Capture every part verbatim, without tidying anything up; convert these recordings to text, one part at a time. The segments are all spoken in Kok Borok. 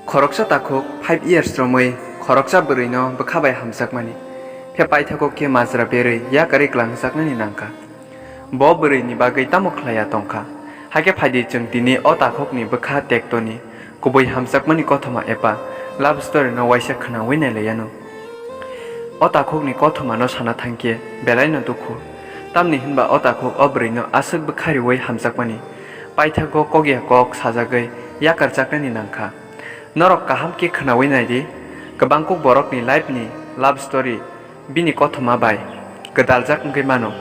Khoroksa takhuk five years romwi khoroksa bwrwino bwkha bai hamjakmani, phiya paithago khe majra berwi yakarwi klangjaknani nangkha. Bo bwrwini bagwi tamo khlaiya tongkha? Hakhe phaidi chwng tini o takhukni bwkha tektoni kubui hamjakmani kothoma eba love story no waisa khwnawi nailaiyano. O takhukni kothomano sana thangkhe belaino dukhu, tamni hwnba o takhuk o bwrwino aswk bwkha riwi hamjakmani paithago kokya kok sajagwi yakarjaknani nangkha. Norok kaham khe khwnawi naidi, kwbangkuk borokni life ni love story bini kothoma bai gwdaljak wngwi mano.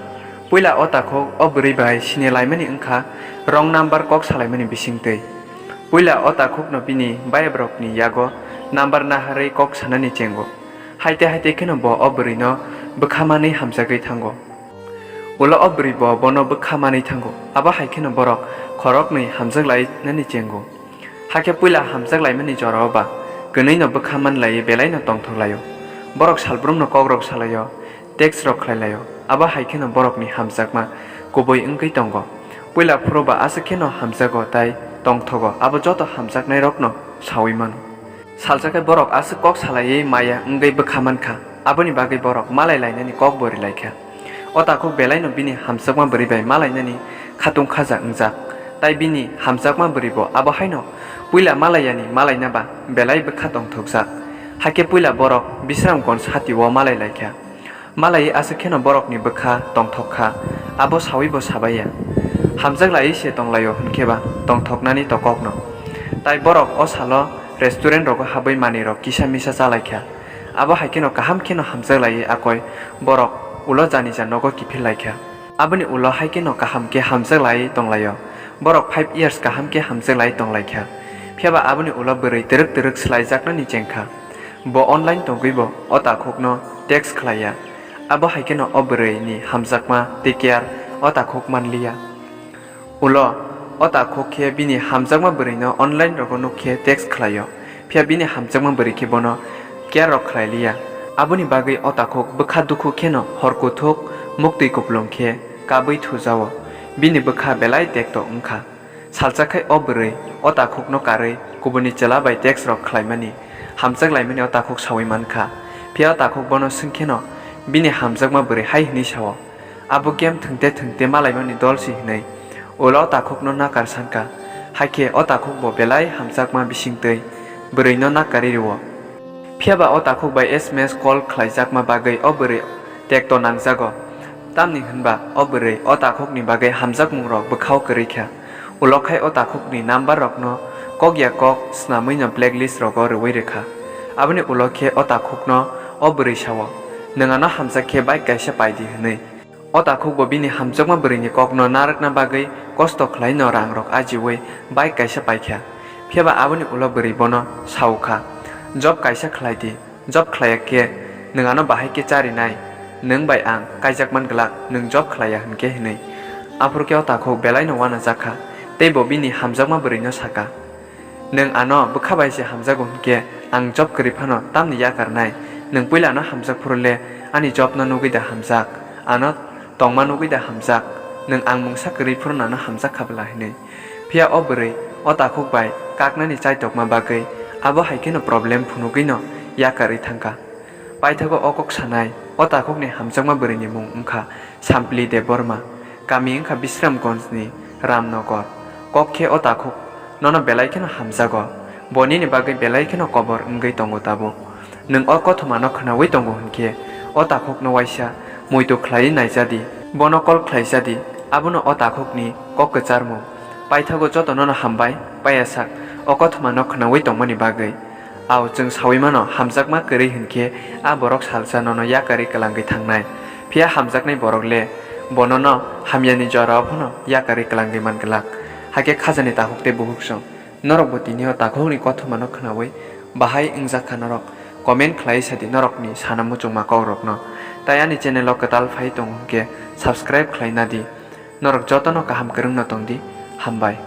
Puila o takhuk o bwrwi bai sini laimani wngkha wrong number kok salaimani bisingtwi. Puila o takhukno bini bayabrokni yago number naharwi kok sanani chengo. Haite haite kheno bo o bwrwino bwkha manwi hamjagwi thango. Ulo o bwrwi bo bono bwkha manwi thango. Abo hai kheno borok khoroknwi hamjak lainani chengo. Hakhe puila hamjak laimani jorao ba kwnwino bwkha man laiwi belaino tongthok laio. Borok salbrumno kokrok salaio, text rok khlai laio. Abo hai kheno borokni hamjakma kubui wngwi tongo. Puila phuru ba aswk kheno hamjago tai tongthogo, abo joto hamjaknairokno saui mano. Salsa khe borok aswk kok salaiwi maya wngwi bwkha mankha, aboni bagwi borok malai lainani kokbo ri laikha. O takhuk belaino bini hamjakma bwrwi bai malainani khatung khaja wngjak, tai bini hamjakma bwrwibo abo haino puila malaiyani malaina ba belai bwkha tongthokjak. Hakhe puila borok Bisramganj hatio malai laikha. Malaiwi aswk kheno borokni bwkha tongthok kha, abo sawibo sabaiya. Hamjak laiwi se tonglaio hwnkhe ba tongthoknani tokokno. Tai borok o salo restaurant rogo habwi manwirok kisa misa chalaikha. Abo hai kheno kaham kheno hamjak laiwi akoi borok ulo janija nogo kiphil laikha. Aboni ulo hai kheno kaham khe hamjak laiwi tonglaio. Borok five years kaham khe hamjak laiwi tonglaikha. Phiyaba aboni ulo bwrwi twrwk twrwk swlaijaknani chengkha. Bo online tongwibo o takhukno text khlaiya. Abo hai kheno o bwrwini hamjakma tei care o takhuk manliya. Ulo o takhuk khe bini hamjakma bwrwino online rogo nuk khe text khlaio. Phiya bini hamjakma bwrwi khe bono care rok khlai liya. Aboni bagwi o takhuk bwkha dukhu kheno hor kuthuk muktwi kupulung khe kabwi thujao. Bini bwkha belai tekto wngkha. Salsa khai o bwrwi o takhukno karwi kubuni chwla bai text rok khlaimani, hamjak laimani o takhuk saui mankha. Phiya o takhuk bono swngkheno bini hamjakma bwrwi hai hwnwi sao, "Abo game thwngte thwngte malaimani dol si," hwnwi. Ulo o takhukno nakar sankha, hakhe o takhukbo belai hamjakma bisingtwi bwrwino nakarwi rwo. Phiyaba o takhuk bai S M S call khlaijakma bagwi o bwrwi tekto nangjago. Tamni hwnba o bwrwi o takhukni bagwi hamjakmungrok bwkhao kwrwi kha. Ulo khai o takhukni number rokno kok ya kok snamwino blacklist rogo rwui rwkha. Aboni ulo khe o takhukno o bwrwi sao, "Nwng ano hamjak khe bike kaisa paidi," hwnwi. O takhukbo bini hamjakma bwrwini kokno narwkna bagwi kosto khlaino rangrok ajiui bike kaisa paikha. Phiyaba aboni ulo bwrwi bono saukha, "Job kaisa khlai di, job khlaiya khe nwng ano bahai khe charinai, nwng bai ang kaijak man glak, nwng job khlaiya," hwnkhe hwnwi. Aphuru khe o takhuk belaino uanajakha tei bo bini hamjakma bwrwino sakha, "Nwng ano bwkha bai se hamjago hwnkhe ang job kwrwi phano tamni yakarnai? Nwng puila ano hamjak phuru le ani job no nugwi da hamjak, ano tongma nugwi da hamjak? Nwng ang mungsa kwrwi phuru nano hamjak kha bwla?" hwnwi. Phiya o bwrwi o takhuk bai kaknani chaitokma bagwi abo hai kheno problem phunugwino yakarwi thangkha. Paithago o kok sanai, o takhukni hamjakma bwrwini mung wngkha Sampli Debbarma, kami wngkha Bisramganjni Ramnagar. Kok khe o takhuk nono belai kheno hamjago, bo nini bagwi belai kheno kobor wngwi tongo tabuk. Nwng o kothomano khwnaui tongo hwnkhe, o takhukno waisa muitu khlaiwi naijadi, bono call khlaijadi, abono o takhukni kok kwcharmung. Paithago jotonono hambai, paiyasak o kothomano khwnaui tongmani bagwi. Ao, chwng saui mano, hamjakma kwrwi hwn khe a borok salsa nono yakarwi kwlangwi thangnai. Phiya hamjaknai borok le bonono hamyani jorao phano yakarwi kwlangwi man glak. Hakhe khajani takhuk tei bukhuk chwng. Norokbo tini o takhukni kothomano khwnaui bahai wngjak kha norok? Comment khlaiwi sa di norokni sana muchungma kokrokno. Tai ani channel o kwtal phai tongo hwnkhe subscribe khlai na di. Norok jotono kaham kwrwngno tong di. Hambai.